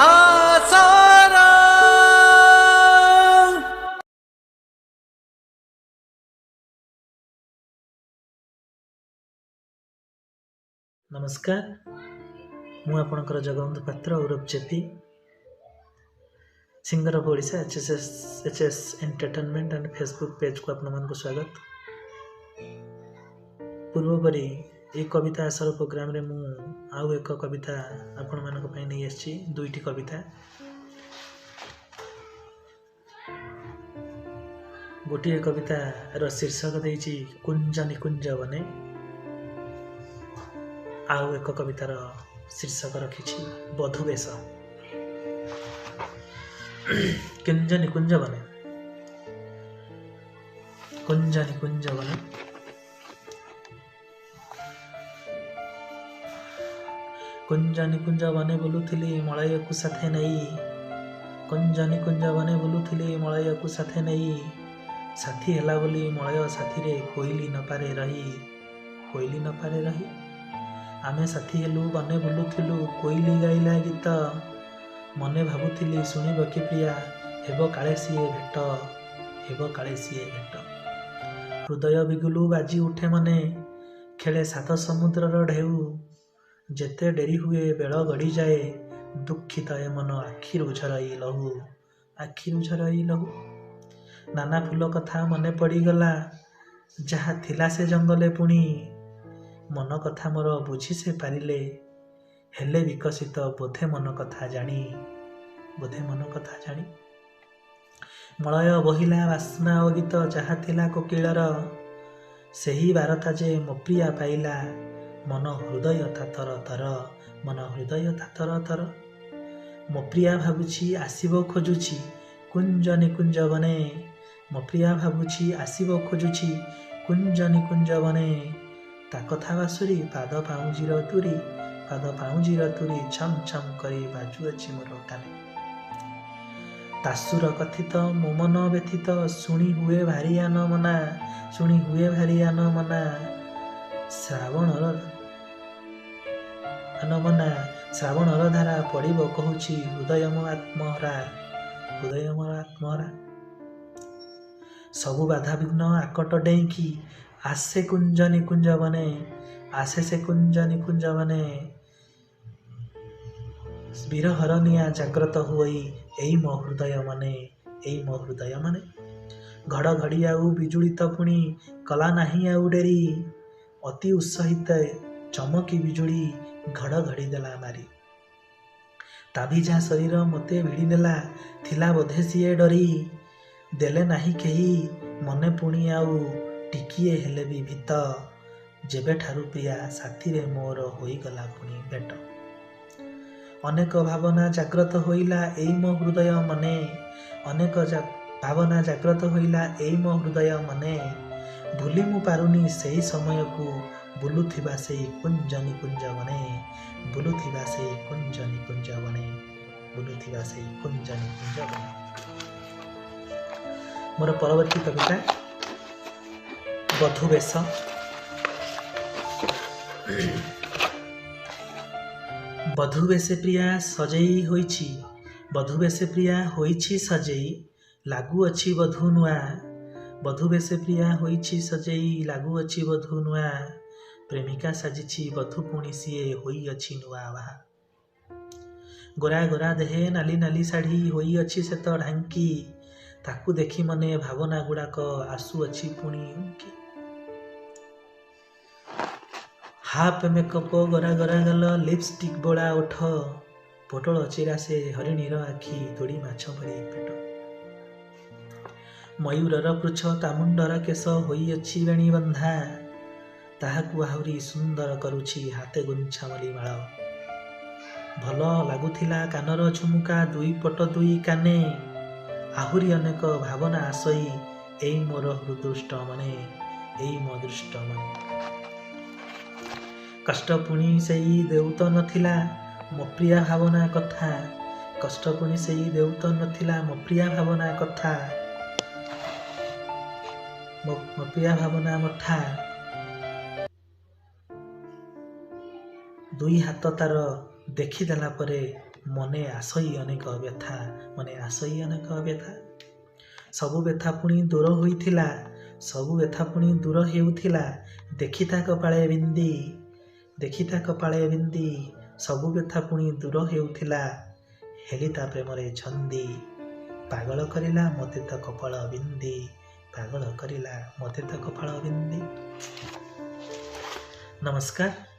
ଆସର। ନମସ୍କାର, ମୁଁ ଆପଣଙ୍କର ଜଗବନ୍ଧୁ ପାତ୍ର ଓରଫ JP, singer of Odisha, H S entertainment and Facebook ପେଜ୍କୁ ଆପଣମାନଙ୍କୁ ସ୍ୱାଗତ। ପୂର୍ବପରି ଏହି କବିତା ଆସର ପ୍ରୋଗ୍ରାମରେ ମୁଁ ଆଉ ଏକ କବିତା ଆପଣମାନଙ୍କ ପାଇଁ ନେଇ ଆସିଛି, ଦୁଇଟି କବିତା। ଗୋଟିଏ କବିତାର ଶୀର୍ଷକ ଦେଇଛି କୁଞ୍ଜ ନିକୁଞ୍ଜ ବନେ, ଆଉ ଏକ କବିତାର ଶୀର୍ଷକ ରଖିଛି ବଧୁବେଶ। କୁଞ୍ଜ ନିକୁଞ୍ଜ ବନେ, କୁଞ୍ଜ ନିକୁଞ୍ଜ ବନେ। କୁଞ୍ଜ ନିକୁଞ୍ଜ ବନେ ବୁଲୁଥିଲି ମଳୟକୁ ସାଥେ ନେଇ, କୁଞ୍ଜ ନିକୁଞ୍ଜ ବନେ ବୁଲୁଥିଲି ମଳୟକୁ ସାଥେ ନେଇ, ସାଥୀ ହେଲା ବୋଲି ମଳୟ ସାଥିରେ କୋଇଲି ନପାରେ ରହି, କୋଇଲି ନପାରେ ରହି। ଆମେ ସାଥୀ ହେଲୁ ବନେ ବୁଲୁଥିଲୁ, କୋଇଲି ଗାଇଲା ଗୀତ, ମନେ ଭାବୁଥିଲି ଶୁଣିବ କି ପ୍ରିୟା, ହେବ କାଳେ ସିଏ ଭେଟ, ହେବ କାଳେ ସିଏ ଭେଟ। ହୃଦୟ ବିଗୁଲୁ ବାଜି ଉଠେ ମନେ, ଖେଳେ ସାତ ସମୁଦ୍ରର ଢେଉ, ଯେତେ ଡେରି ହୁଏ ବେଳ ଗଡ଼ିଯାଏ, ଦୁଃଖିତ ଏ ମନ ଆଖିରୁ ଝରଇ ଲହୁ, ଆଖିରୁ ଝରଇ ଲହୁ। ନାନା ଫୁଲ କଥା ମନେ ପଡ଼ିଗଲା, ଯାହା ଥିଲା ସେ ଜଙ୍ଗଲେ ପୁଣି, ମନ କଥା ମୋର ବୁଝି ସେ ପାରିଲେ, ହେଲେ ବିକଶିତ ବୋଧେ ମନ କଥା ଜାଣି, ବୋଧେ ମନ କଥା ଜାଣି। ମଳୟ ବହିଲା ବାସ୍ନା ଓ ଗୀତ, ଯାହା ଥିଲା କୋକିଳର, ସେହି ବାରତା ଯେ ମୋ ପ୍ରିୟା ପାଇଲା, ମନ ହୃଦୟ ତାତର ତର, ମନ ହୃଦୟ ତାତର ତର। ମୋ ପ୍ରିୟା ଭାବୁଛି ଆସିବ ଖୋଜୁଛି କୁଞ୍ଜ ନିକୁଞ୍ଜ ବନେ, ମୋ ପ୍ରିୟା ଭାବୁଛି ଆସିବ ଖୋଜୁଛି କୁଞ୍ଜ ନିକୁଞ୍ଜ ବନେ, ତା କଥା ବାସୁରି ପାଦ ପାଉଁଜିର ତୁରି, ପାଦ ପାଉଁଜିର ତୁରି ଛମ୍ ଛମ୍ କରି ବାଜୁଅଛି ମୋର କାନେ। ତାସୁର କଥିତ ମୋ ମନ ବ୍ୟଥିତ, ଶୁଣି ହୁଏ ଭାରି ଆନ ମନା, ଶୁଣି ହୁଏ ଭାରି ଆନ ମନା, ଶ୍ରାବଣର ଆନମନା, ଶ୍ରାବଣର ଧାରା ପଡ଼ିବ କହୁଛି ହୃଦୟ ମୋ ଆତ୍ମହରା, ହୃଦୟ ମୋର ଆତ୍ମହରା। ସବୁ ବାଧାବିଘ୍ନ ଆକଟ ଡେଇଁକି ଆସେ କୁଞ୍ଜ ନିକୁଞ୍ଜ ବନେ, ଆସେ ସେ କୁଞ୍ଜ ନିକୁଞ୍ଜ ବନେ, ବିରହର ନିଆଁ ଜାଗ୍ରତ ହୁଅଇ ଏଇ ମୋ ହୃଦୟ ମନେ, ଏଇ ମୋ ହୃଦୟ ମନେ। ଘଡ଼ଘଡ଼ି ଆଉ ବିଜୁଳି ତ ପୁଣି କଲା ନାହିଁ ଆଉ ଡେରି, ଅତି ଉତ୍ସାହିତ ଚମକି ବିଜୁଳି ଘଡ଼ଘଡ଼ି ଦେଲା ମାରି। ତା ଭିଜା ଶରୀର ମୋତେ ଭିଡ଼ି ନେଲା, ଥିଲା ବୋଧେ ସିଏ ଡରି, ଦେଲେ ନାହିଁ କେହି ମନେ ପୁଣି ଆଉ ଟିକିଏ ହେଲେ ବି ଭୀତ, ଯେବେଠାରୁ ପ୍ରିୟା ସାଥିରେ ମୋର ହୋଇଗଲା ପୁଣି ଭେଟ। ଅନେକ ଭାବନା ଜାଗ୍ରତ ହୋଇଲା ଏଇ ମୋ ହୃଦୟ ମନେ, ଅନେକ ଭାବନା ଜାଗ୍ରତ ହୋଇଲା ଏଇ ମୋ ହୃଦୟ ମନେ, ଭୁଲି ମୁଁ ପାରୁନି ସେଇ ସମୟକୁ, ବୁଲୁଥିବା ସେଇ କୁଞ୍ଜ ନିକୁଞ୍ଜ ବନେ, ବୁଲୁଥିବା ସେଇ କୁଞ୍ଜ ନିକୁଞ୍ଜ ବନେ, ବୁଲୁଥିବା ସେଇ କୁଞ୍ଜ ନିକୁଞ୍ଜ ବନେ। ମୋର ପରବର୍ତ୍ତୀ କବିତା ବଧୁବେଶ। ବଧୁବେଶେ ପ୍ରିୟା ସଜେଇ ହୋଇଛି, ବଧୁବେଶେ ପ୍ରିୟା ହୋଇଛି ସଜେଇ, ଲାଗୁଅଛି ବଧୂ ନୂଆ, ବଧୁବେଶେ ପ୍ରିୟା ହୋଇଛି ସଜେଇ, ଲାଗୁଅଛି ବଧୂ ନୂଆ, ପ୍ରେମିକା ସାଜିଛି ବଧୂ ପୁଣି ସିଏ ହୋଇଅଛି ନୂଆ ବାହା। ଗୋରା ଗୋରା ଦେହେ ନାଲି ନାଲି ଶାଢ଼ୀ ହୋଇଅଛି ସେ ତ ଢାଙ୍କି, ତାକୁ ଦେଖି ମନେ ଭାବନା ଗୁଡ଼ାକ ଆସୁଅଛି ପୁଣି ଉଙ୍କି। ହାଫ୍ ମେକଅପ୍ ଗୋରା ଗୋରା ଗାଲ, ଲିପଷ୍ଟିକ୍ ବୋଳା ଓଠ, ପୋଟଳ ଚିରା ସେ ହରିଣୀର ଆଖି, ତୋଡ଼ି ମାଛ ଭଳି ପେଟ। ମୟୂରର ପୃଚ୍ଛ ତା ମୁଣ୍ଡର କେଶ ହୋଇଅଛି ବେଣୀ ବନ୍ଧା, ତାହାକୁ ଆହୁରି ସୁନ୍ଦର କରୁଛି ହାତେ ଗୁଞ୍ଛା ମଲି ମାଳ। ଭଲ ଲାଗୁଥିଲା କାନର ଝୁମୁକା ଦୁଇ ପଟ ଦୁଇ କାନେ, ଆହୁରି ଅନେକ ଭାବନା ଆସଇ ଏଇ ମୋର ହୃଦୃଷ୍ଟ ମନେ, ଏଇ ମୋ ଦୃଷ୍ଟ ମନେ। କଷ୍ଟ ପୁଣି ସେଇ ଦେଉତ ନଥିଲା ମୋ ପ୍ରିୟା ଭାବନା କଥା, କଷ୍ଟ ପୁଣି ସେଇ ଦେଉତ ନଥିଲା ମୋ ପ୍ରିୟା ଭାବନା କଥା, ମୋ ପ୍ରିୟା ଭାବନା ମଥା। ଦୁଇ ହାତ ତାର ଦେଖିଦେଲା ପରେ ମନେ ଆସଇ ଅନେକ ବ୍ୟଥା, ମନେ ଆସଇ ଅନେକ ବ୍ୟଥା। ସବୁ ବ୍ୟଥା ପୁଣି ଦୂର ହୋଇଥିଲା, ସବୁ ବ୍ୟଥା ପୁଣି ଦୂର ହେଉଥିଲା, ଦେଖିତା କପାଳେ ବିନ୍ଦି, ଦେଖିତା କପାଳେ ବିନ୍ଦି। ସବୁ ବ୍ୟଥା ପୁଣି ଦୂର ହେଉଥିଲା, ହେଲି ତା ପ୍ରେମରେ ଛନ୍ଦି। ପାଗଳ କରିଲା ମୋତେ ତ କପାଳ ବିନ୍ଦି, ପାଗଳ କରିଲା ମୋତେ ତ କପାଳ ବିନ୍ଦି। ନମସ୍କାର।